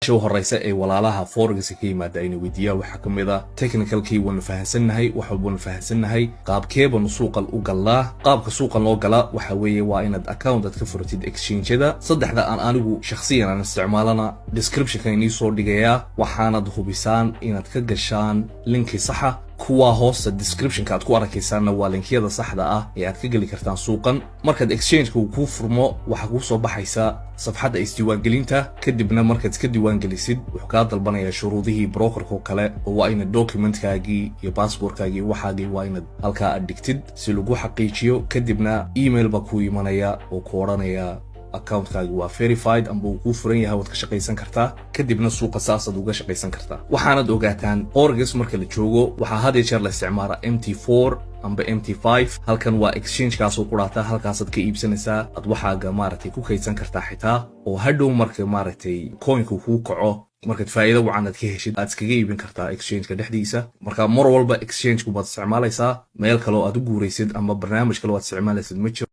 U horeysa ee walaalaha forex ka yimaada ayna weydiiyaan waxaa ka mid ah: technicalkii waanu fahansannahay, wax walba waanu fahansannahay, qaabkee baanu suuqan u galnaa? Qaabka suuqan loo gala waxa weeye waa inaad account aad ka furatid exchangeada. Saddexda aan anigu shakhsiyan aan isticmaalana descriptionka inii soo dhigayaa. Waxaanad hubisaan inaad ka gashaan linkii saxa. Kuwa hoosta descriptionka aad ku arkaysaanna waa linkiyada saxda ah ee aad ka geli kartaan suuqan. Markaad exchangeka uu kuu furmo, waxaa kuu soo baxaysa safxadda isdiiwaangelinta. Kadibna markaad iska diiwaangelisid, wuxuu kaa dalbanayaa shuruudihii brokerka oo kale, oo waa inaad documentkaagii iyo passportkaagii, waxaagii waa inaad halkaa aad dhigtid si lagu xaqiijiyo. Kadibna email baa kuu imanaya oo ku odhanaya accountkaagi waa verified amba uu kuu furan yahay, waad ka shaqaysan kartaa. Kadibna suuqa saasaad uga shaqaysan kartaa. Waxaanad ogaataan, forex marka la joogo waxaa had iyo jeer la isticmaalaa MT4 amba MT5. Halkan waa exchange-kaasoo quraata, halkaasaad ka iibsanaysaa, aad waxaaga maaragtay ku kaydsan kartaa xitaa, oo hadhow marka maaragtay coinku kuu kaco, markaad faa'iido wacan aad ka heshid, aad iskaga iibin kartaa exchangeka dhexdiisa. Marka mar walba exchangeku baad isticmaalaysaa, meel kaloo aad u guuraysid ama barnaamij kaloo aad isticmaalaysid ma jiro.